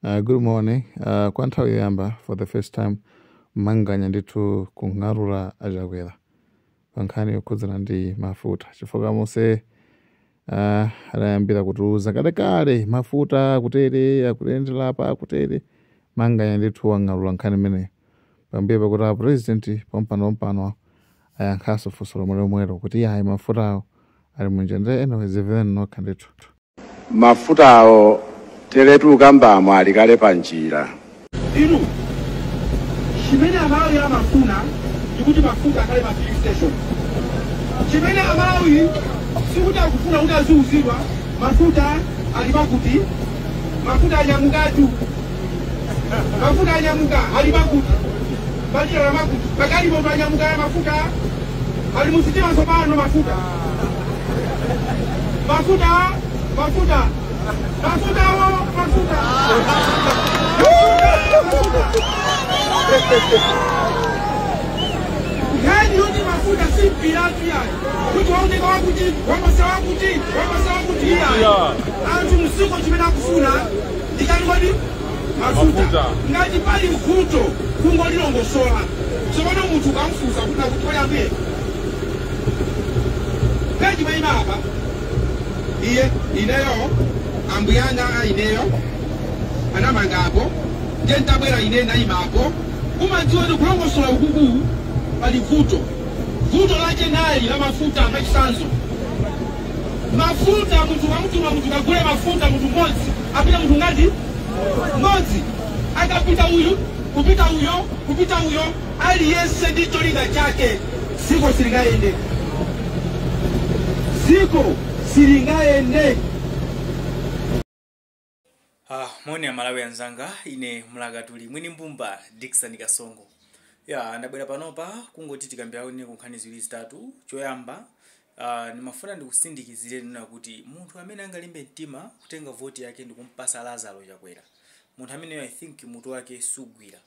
Good morning. Kwa nthawi yoyamba, for the first time, Manganya ndithu kung'alula aChakwera pa nkhani yokhudzana ndi mafuta, chifukwa monse adayambira kutiuza kalekale mafuta akutere, akutendera apa, akutere. Manganya ndithu wang'alula nkhani imeneyo pambuyo pakuti a president pompano ayankhanso funso lomwe lomwelo kuti iyayi, mafutawo ali munjira. Ndiye anyway, zimvereni nokha ndithu. Mafutawo teletu kambamo ali kale pa njira. Inu, chimene Amalawi amafuna ndikuti mafuta akhale ma filling station. Chimene Amalawi sikuti akufuna kuti aziuzidwa mafuta ali pakuti, mafuta anyamukatu, mafuta anyamuka ali pakuti, malira makuti pakalimoto anyamuka ya mafuta ali musitima tsopano. Mafuta, mafuta, mafuta, mafutawo, mafuta, mafuta. Nkhani yoti mafuta si mpiratu yayi, kuti waoneka wakuti wamasa wakuti wamasa wakuti, iyayi. Anthu msiko chimene akufuna ndikati kodi mafuta ngati pali mkhuto kungolilongosola. Tsopano munthu ukamfunsa kuti nakuti oyambiye peji mayima apa, iye ineyo ambuyanga ineyo anamanga apo, ndiye ntabwera ine ndayima apo. Umadziwa kuti kulongosola ukuku pali vuto. Vuto lache nali la mafuta. Machisanzo, mafuta, munthu kamutuma munthu kagule mafuta, munthu mmodzi apita, munthu ngati mmodzi akapita uyu, kupita uyo, kupita uyo, aliyense ndi cholinga chake, dziko silingayende, dziko silingayende. Ah, moni Amalawi anzanga, ine mlakatuli mwini mbumba Dickson Kasongo. Ya, ndabwera panopa kungoti tikambirane ku nkhani ziwiri zitatu. Choyamba, ndimafuna ndikusindikizire nena kuti munthu amene angalimbe mtima kutenga voti yake ndikumpasa Lazaro Chakwera, munthu ameneyo I think mutu wake sugwira,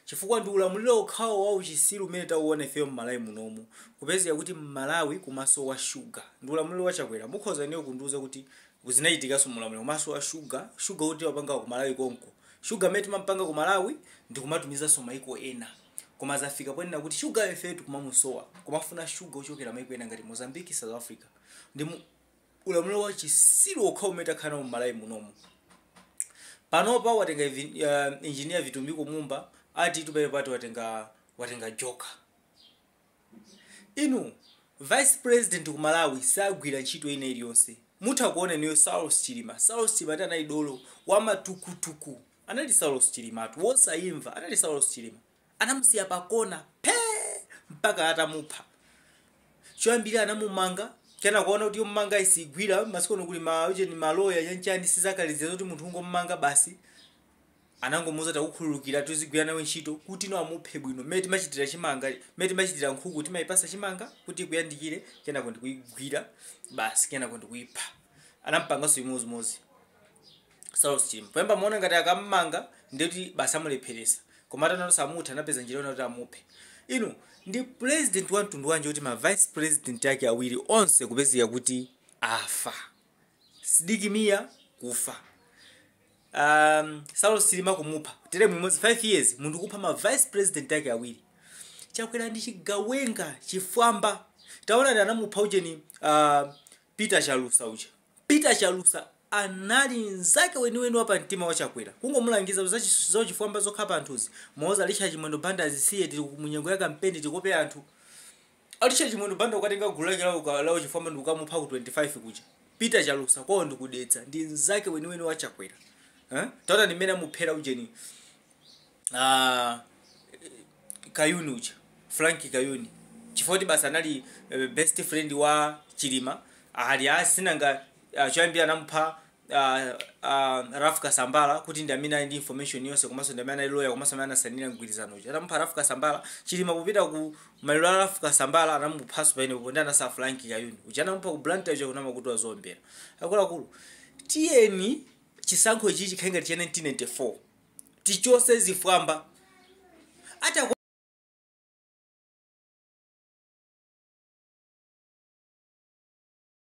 chifukwa ndi ulamuliro okhawo wa uchisiru umene tauona ifeyo m'Malawi munomu, kupezeka kuti m'Malawi kumaso wa shuga ndi ulamuliro wa Chakwera. Mukhoza niyo kundiuza kuti zinachitikanso mulamuliro komanso wa shuga, shuga kuti wapanga ku Malawi konko, shuga amene timampanga ku Malawi ndikumatumizanso maiko ena, koma zafika ponena kuti shuga ife tikumamusowa, kumafuna shuga ochokera maiko ena ngati Mozambique, South Africa. Ndi ulamuliro wa chisiru okhawo umene takhala nawo m'Malawi munomu. Panopa watenga Engineer Vitumbiko Mumba, ati tupere pati watenga joka. Inu, vice president ku Malawi sagwira ntchito ina iliyonse. Mutha kuona niyo Saulos Chilima. Saulos Chilima ati anali dolo wamatukutuku, anali Saulos Chilima atu wosayimva, anali Saulos Chilima, anamusiya pakona pe mpaka atamupha. Choyambira anamumanga, kena kuona kuti yommanga isigwira masiku ano kuli ma uje ni maloya chanchani, sizakaliza zoti munthu ungomumanga basi. Anangomuza takukhululukira, tuzigwira nawe ntchito, kuti no amuphe bwino mmene timachitira chimanga, mmene timachitira nkhuku, timayipasa chimanga kuti ikuyandikire, kenako ndikuyigwira basi, kenako ndikuyipha. Anampanganso imozimozi Saulos Chilima. Poyamba muona ngati akammanga ndikuti basi amulepheresa, koma atanato samutha, anapeza njira yona kuti amuphe. Inu, ndi president wa mtundu wanji kuti ma vice president ake awiri onse kupezeka kuti afa? Sidik Mia kufa, Saulos Chilima kumupha teremu imodzi, 5 years munthu kupha ma vice president ake awiri. Chakwera ndi chigawenga, chifwamba. Taona ndi anamupha ujeni, Peter Chalusa uja. Peter Chalusa anali mnzake weniweni wa pamtima wa Chakwera, kungomulangiza za chifwamba zokhapa anthuzi, moza Richard Chimwendo Banda azisiye, tili munyengo ya kampeni, tikope anthu. Richard Chimwendo Banda ukatenga gulu lake lawo chifwamba ndikukamupha ku 25 kuja. Peter Chalusa kwawo ndikudetsa, ndi mnzake weniweni wa Chakwera, eh? Taona ndi mmene amuphera ujeni, Kayuni uja, Frank Kayuni, chifukwa kuti basi anali best friend wa Chilima. Ali asinanga choyambira anamupha Ralph Kasambara kuti ndi amene ali ndi information yonse, komanso ndi amene anali lawyer, komanso amene anasanira mgwirizano uja. Atamupha Ralph Kasambara, Chilima popita ku maliro a Ralph Kasambara anamuphanso pamenepo. Ndi anasa Frank Kayuni uja anamupha ku Blantyre uja kunama kuti wazombera. Akuluakulu, tiyeni chisankho ichi chikhale ngati cha 1994, tichose zifwamba. Ati